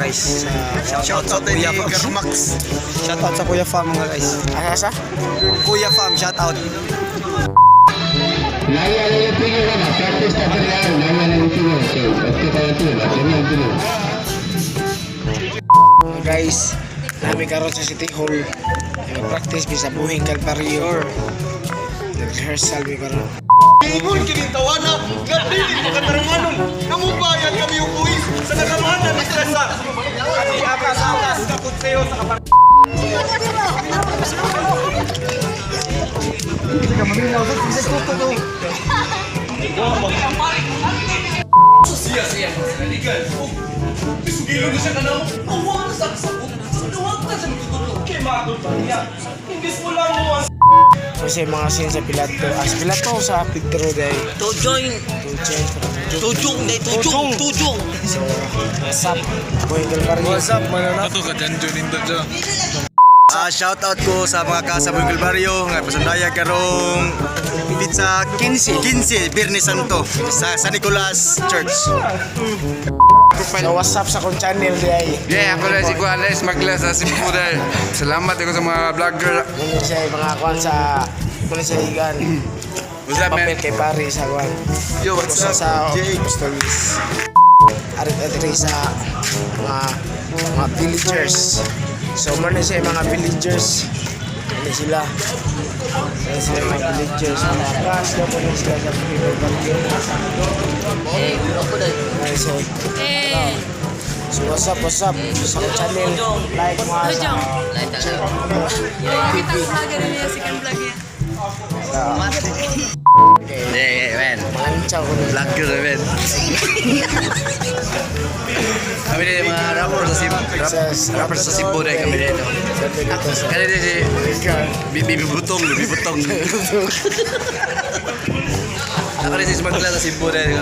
Guys. Shout out sa Kuya Fam. Garmax. Shout out sa Kuya Fam, mga guys. Asa asa? Kuya Fam, shout out. Lagi ada yung tingin na, practice na rin lagi ada yung tingin. So, okay tayo tingin, okay na yung tingin. Mga guys, nami karon sa City Hall. Nag-practice mi sa Buhing Kalbaryo. Nag-rehearsal mi karon. Ingon kining tawana nga dili makatarunganon. Namubayan kami og buwis sa nagamahan ni Cesar. Atas atas sa kutseyo sa kapar. Siya siya legal. Isugilo na siya kanamo. Awa na sa kasabot. Sa duwag na siya magtutulog. Kay matod pa niya. Imbis mo lang mo ang Kasi mga scene sa Pilato. As Pilato sa Pedro day. To join, Tujong. tujong, day tujong, tujong. So, what's up? Buhing Kalbaryo. What's up, mga Ato ka dyan, Junindo dyan. Shout out ko sa mga ka sa Buhing Kalbaryo nga pasundaya karong pizza 15 15 Biyernes Santo sa San Nicolas Church. So, what's up sa akong channel day? Yeah, ako na si Kuya Alex Magla sa Cebu dahil. Salamat ako sa mga vlogger. Muna siya mga kuan sa muna siya igan. What's up, man? Papel kay Paris sa kuan. Yo, what's Usa up? sa Jake? Apostolis. Arit adiri sa mga villagers. So mo na siya mga villagers. Ano sila? Ano sila mga villagers? Mga gas na po na sila sa River Bagyo. Eh, ako day. Ano siya? So what's up? Sa akong channel, like mga sa Lain tak tahu. TV. Vlogger niya, second vlog niya. Sa Yeah, man. Manchaw ko na. Vlogger, man. Kami din mga rapper sa Cebu. Rapper sa Cebu dahil kami dito. Sa dito sa Kami din si Bibi Butong, Bibi Butong. Ako rin si Magla sa Cebu dahil.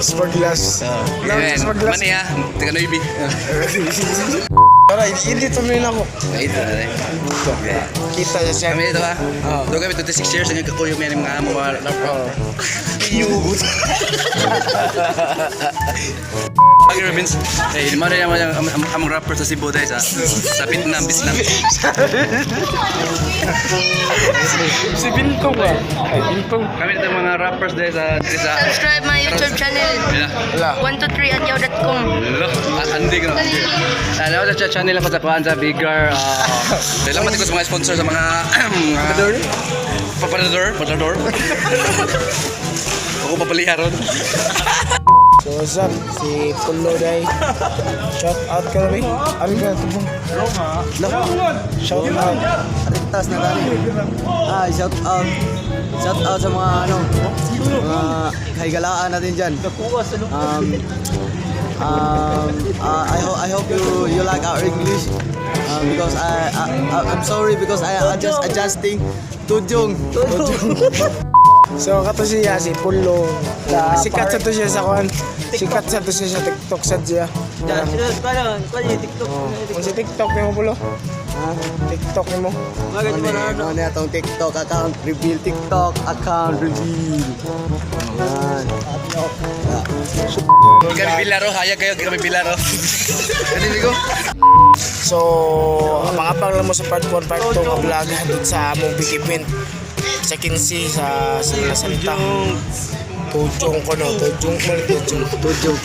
Sport glass. Yeah, man. Sport glass. Mani ha, taga Noibi. Tara, hindi tuloy na ako. Ito na rin. Kita niya siya. Kami dito ha. Doon kami 26 years hanggang kakuyo may mga rapper. Yugot. Pag Robins, eh, mara yung among rapper sa Cebu dahil sa Vietnam, Vietnam. Si Bintong ba? Ay, Bintong. Kami dito mga rappers dahil sa Subscribe my YouTube channel. Wala. 123 at yahoo.com. Wala. Ah, Andi ko. Ano sa channel ako sa kuan sa Bigger. Salamat ko sa mga sponsor sa mga papador. Papador, papador. Ako papaliharon. So what's up? Si Pulo Day. Shout out ka na ba? Ano ka? Tubong. Shout out. Arintas na gani. Ah, shout out. Shout out sa mga ano, mga kahigalaan natin diyan. I hope you like our English. Because I'm sorry because I adjust adjusting Tujong. Tujong. So kato siya si Pulo. Sikat sa to siya sa kuan. Sikat sa to siya sa TikTok sa siya. Kung si TikTok nimo Pulo. TikTok nimo. Ano na itong TikTok account reveal, TikTok account reveal. Yan. Kami bilaro, hayag kayo kami bilaro. Kanili ko. So, mangabang lang mo sa part 1, part 2 nga vlog dito sa among big event sa 15 sa Semana Santa. Tujong ko no, tujong mo, tujong. Tujong.